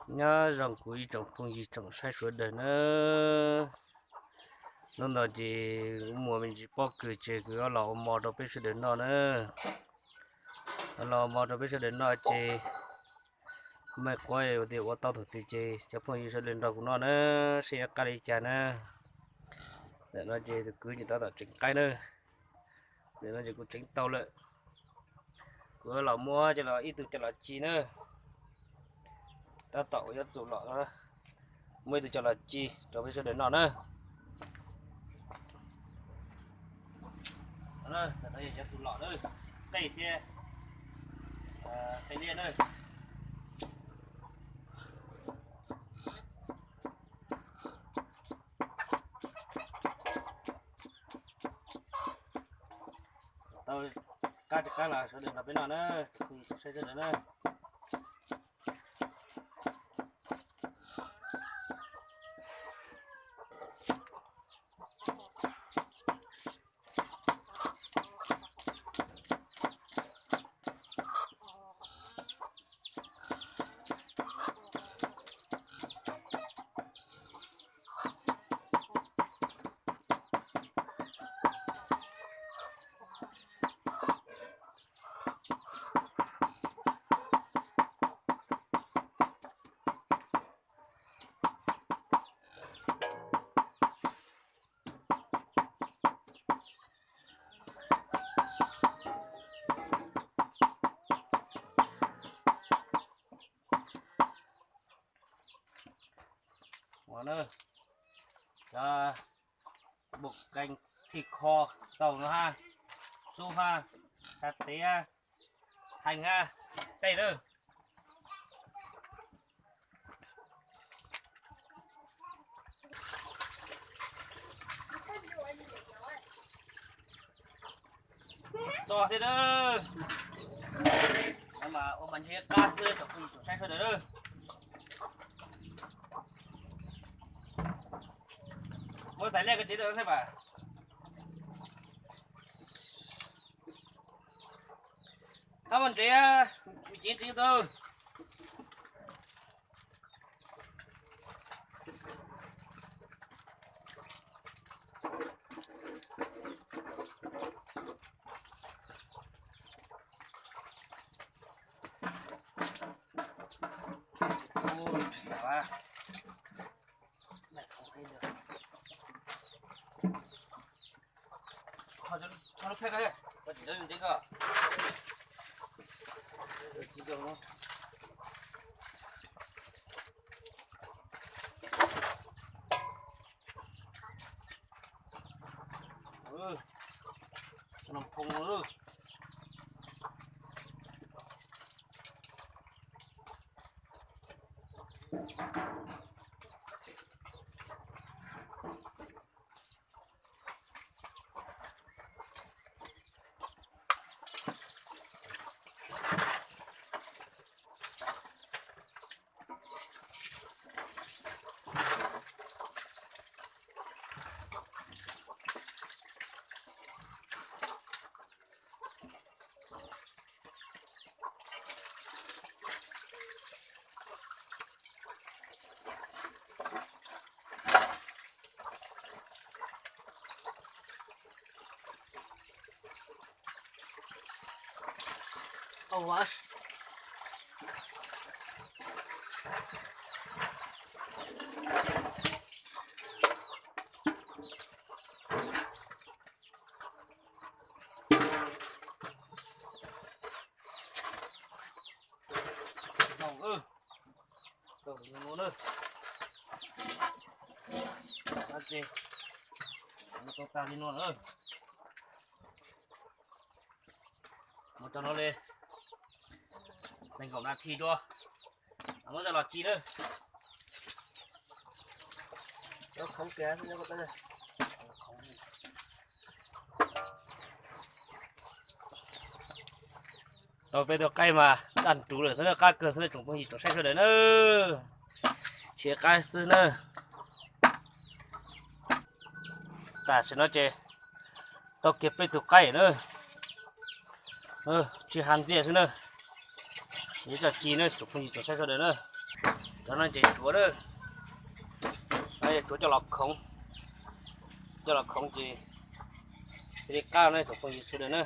Nyob zoo kuv ib tsoom phooj ywg tsoom saib sawv daws na. Hnub no ces kuv muaj me ntsis pob kws ces kuv yuav los ua mov rau peb sawv daws noj na. Los ua mov rau peb sawv daws noj ces me quav ua tias ua tau thaum twg ces cov phooj ywg sawv daws nrog kuv noj na, seb yuav qab li cas na. Ntawm no ces tus kwv ces tab tom tseev qaib na. Ntawm no ces kuv tseev tau lawm. Kuv los muab coj los ib tug coj los ci na. Tab tom ua yuav txum lom, muab ib tug coj los ci rau peb sawv daws noj na. Ntawm no yog cov txum lom na, qej thiab qej liaj na. Tau qab tsis qab los sawv daws nrog peb noj na, saib sawv daws na. Cov bua keej thij kho tau no hab, xub hab, xav tev hab, heej hab, tej lawm. Txog thiab na. Mas ua mas ntshe qab xwb tsoom phooj ywg tsoom saib sawv daws na. Muab tais liaj koj tsev tau thiab mas. Ab, ua ntsev, ceev tsev tau. Mus rau no li, nees nkaum nas this dua, muab coj los ci na. Tau peb tug qaib mas daj ntuv lawm xwb na, qab kawg xwb na tsoom phooj ywg tsoom saib sawv daws na. Siav qaib xwb na. Tam sim no ces tau kiag peb tug qaib na. Tsis has ntxiaj xwb na. Yuav coj ci na tsoom phooj ywg tsoom saib sawv daws na. Cov no ces tsuav na, tsuav coj los khoov, coj los khoov ces li qab na tsoom phooj ywg sawv daws na.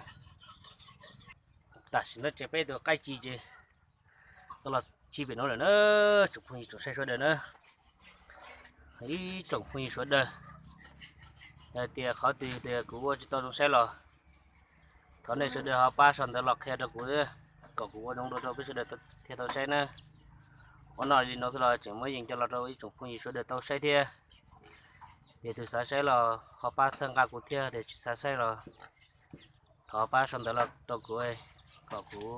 Tam sim no ces peb tus qaib ci ces tau los ci pem no lawm na, tsoom phooj ywg tsoom saib sawv daws na. Ib tsoom phooj ywg sawv daws, yog tias qhov twg tias kuv ua tsis tau zoo saib los thov nej sawv daws ho pab sau ntawv los qhia rau kuv, kom kuv ua zoo dua rau peb sawv daws thiaj tau saib na. Ua no li no xwb los tseem muab yees coj los rau ib tsoom phooj ywg sawv daws tau saib thiab. Yog tus xav saib los ho pab txhawb nqa kuv thiab, yog tsis xav saib los thov pab sau ntawv los rau kuv, kom kuv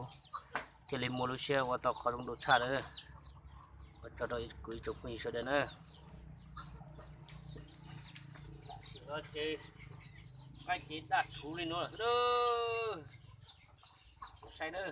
thiaj li muaj lub siab ua tau qhov zoo dua tshaj na. Ua tsaug rau kuv ib tsoom phooj ywg sawv daws na. Qaib ci daj rhuv li no lawm xwb, saib na.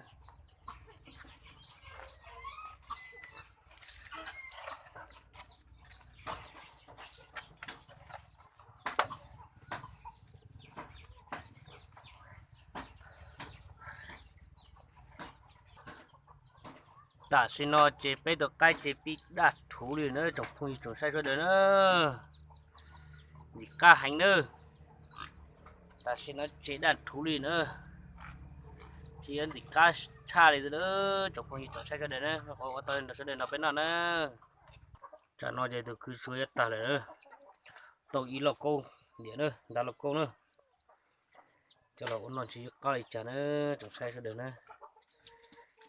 Tam sim no ces peb tus qaib ces pib daj rhuv li na tsoom phooj ywg tsoom saib sawv daws na. Ntxim qab heev na. Tam sim no ces daj rhuv li na, tsis yog ntxim qab tshaj li na tsoom phooj ywg tsoom saib sawv daws na. Qhov ua tau rau sawv daws nrog peb noj na. Tsam no ces tus kwv Suav yuav tag lawm, tau ib lauj kaub diam na, nta lauj kaub na. Coj los ua noj tsis qab li cas na tsoom saib sawv daws na.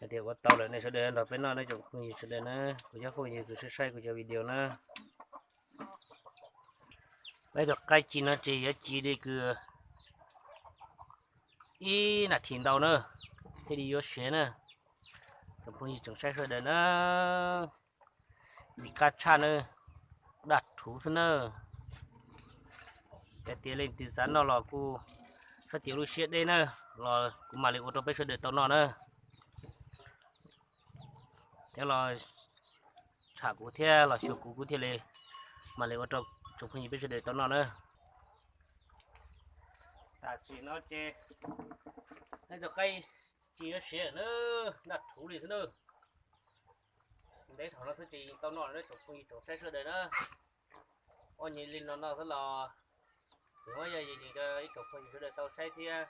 Hais tias ua tau lawm nej sawv daws nrog peb noj na tsoom phooj ywg sawv daws na, kuv cov phooj ywg kws saib saib kuv cov video na. Peb tus qaib ci no ces yuav ci li kws ib nas this ntau na thiaj li yuav siav na. Tsoom phooj ywg tsoom saib sawv daws na, ntxim qab tshaj na, daj rhuv xwb na. Yog tias leej twg xav noj los kuj txhob cia lub siab deb na, los kuv mam li ua rau peb sawv daws tau noj na. Thiab los tsham kuv thiab los xyuas kuv, kuv thiaj li mam li ua rau tsoom phooj ywg peb sawv daws tau noj na. Tam sim no ces nej tus qaib ci yuav siav na, daj rhuv li xwb na. Ntev thaum no xwb ces yeej tau noj lawm na tsoom phooj ywg tsoom saib sawv daws na. Ua nyias li no no xwb los tseem muab yog yeej rau ib tsoom phooj ywg sawv daws tau saib thiab.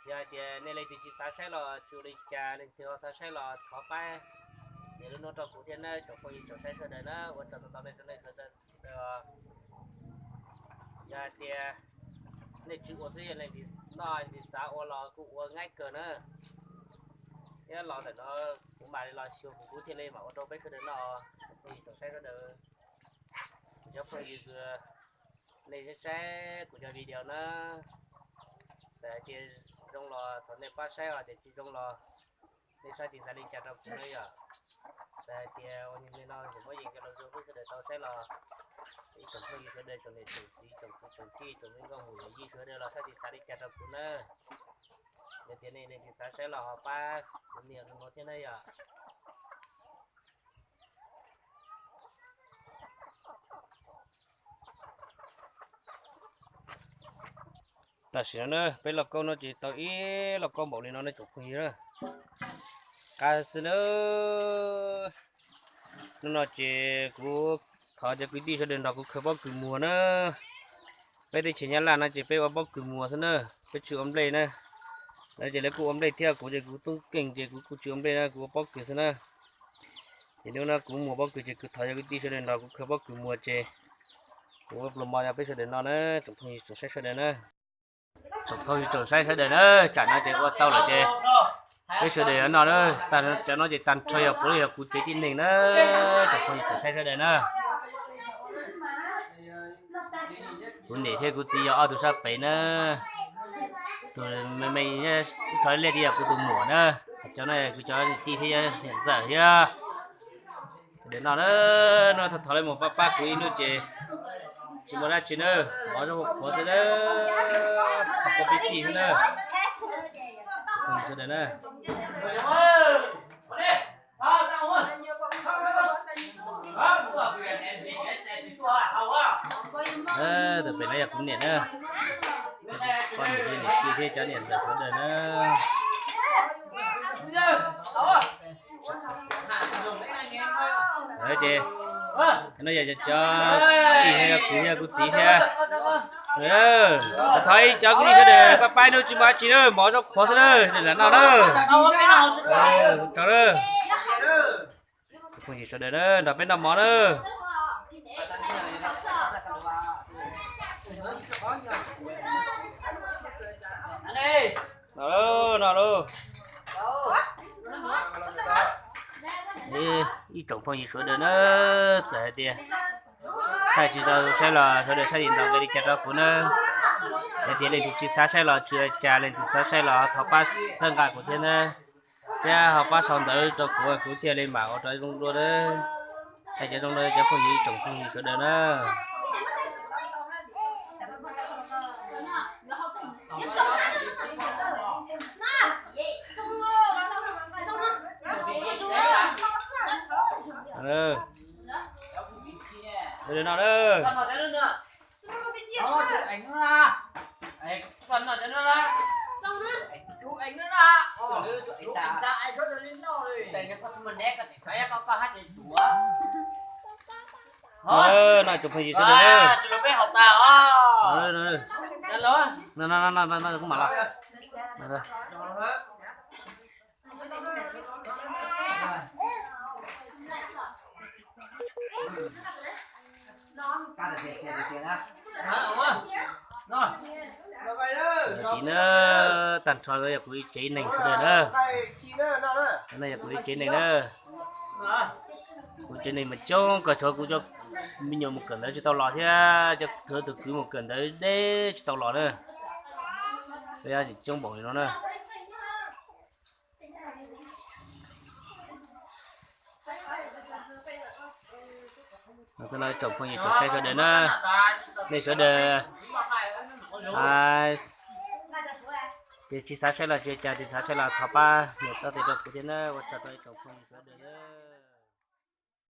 Yog hais tias nej leej twg tsis xav saib los tsis ua li cas, leej twg ho xav saib los thov pab nias lub no rau kuv thiab na tsoom phooj ywg tsoom saib sawv daws na. Ua tsaug ntau ntau nej rau nej sawv daws. Yog hais tias nej tsis ua xwb, yog leej twg noj leej twg xav ua los kuj ua nqaij kawg na. Thiab los ntawm no kuv mam li los xyuas kuv, kuv thiaj li mam ua rau peb sawv daws noj. Tsoom phooj ywg tsoom saib sawv daws, kuv cov phooj ywg, nej saib saib kuv cov video na, txawm hais tias zoo los thov nej pab saib, hais tias tsis zoo los nej txhob txhawj li cas rau kuv na yom. Txawm hais tias ua li no tseem muab yeej coj los rau peb sawv daws tau saib los, ib tsoom phooj ywg sawv daws, tsoom niam tsoom txiv, tsoom kwv tsoom tij, tsoom me nkauj muam yawm yij sawv daws los txhob txhawj li cas rau kuv na. Yog tias nej leej twg xav saib los ho pab kuv nias no thiab na yom. Tam sim no na peb lauj kaub no ces tau ib lauj kaub npaum li no nej tsoom phooj ywg na. Qab xwb na. Hnub no ces kuv thov cov kwv tij sawv daws nrog kuv khaws pob kws muag na. Peb teb chaws Nyab Laj no ces peb ua pob kws muag xwb na, peb tsis ua nplej na. Lawv ces lawv kuj ua nplej thiab, kuv ces kuv tub keej ces kuv kuj tsis ua nplej na, kuv ua pob kws xwb na. Ces hnub no kuv muag pob kws ces kuv thov cov kwv tij sawv daws nrog kuv khaws pob kws muag ces kuv ua pluas mov rau peb sawv daws noj na, tsoom phooj ywg tsoom saib sawv daws na. Tsoom phooj ywg tsoom saib sawv daws na, tsam no ces ua tau lawm ces peb sawv daws yuav noj na. Tag, tsam no ces tag nrho yog puav leej yog kuv tsev tib neeg na, tsoom phooj ywg tsoom saib sawv daws na. Kuv niam thiab kuv txiv yog ob tug sab pem na. Tus me me ib rho liaj twb yog kuv tus muam na. Cov no kuv cov niam tij thiab niam ntxawm thiab. Sawv daws noj na, noj thov thov li mus pab pab kuv ib hnub ces tsis muaj dab tsi na, mov zoo qhuav xwb na, qhov peb sij xwb na. Sawv daws na. Tus pem no yog kuv niam na, poj niam thiab niam tij thiab cov niam ntxawm sawv daws na. Ces no yog cov tij thiab kuv thiab kuv txiv thiab. Thov ib cov kwv tij sawv daws pab pab no tsis muaj dab tsi na, mov zaub qhuav xwb na, sawv daws lam noj na. Tau na. Phooj ywg sawv daws na, nrog peb noj mov na. No lauj, no lauj. Ib tsoom phooj ywg sawv daws na, txawm hais tias thaij tsis tau saib los sawv daws saib li ntawd nqe li cas rau kuv na. Yog tias leej twg tsis xav saib los tsis ua cas, leej twg xav saib los thov pab txhawb nqa kuv thiab na, thiab ho pab sau ntawv rau kuv, kuv thiaj li mam ua rau zoo dua na. Thaij cov zoo rau cov phooj ywg ib tsoom phooj ywg sawv daws na. Sawv daws no na. No tsoom phooj ywg sawv daws na. No, no, no, no, kuv mam los. Tiv na, tag nrho no yog kuv ib tsev neeg sawv daws na. No yog kuv ib tsev neeg na. Kuv tsev neeg mas coob kawg, tshuav kuv cov me nyuam mus kawm ntawv tsis tau los thiab, cov, tshuav tus kwv mus kawm ntawv deb tsis tau los na. Coob npaum li no na. Tsoom phooj ywg tsoom saib sawv daws na, nej sawv daws ces tsis xav saib los tsis ua cas, tsis xav saib los thov pab nias tau tes rau kuv thiab na, ua tsaug rau ib tsoom phooj ywg sawv daws na.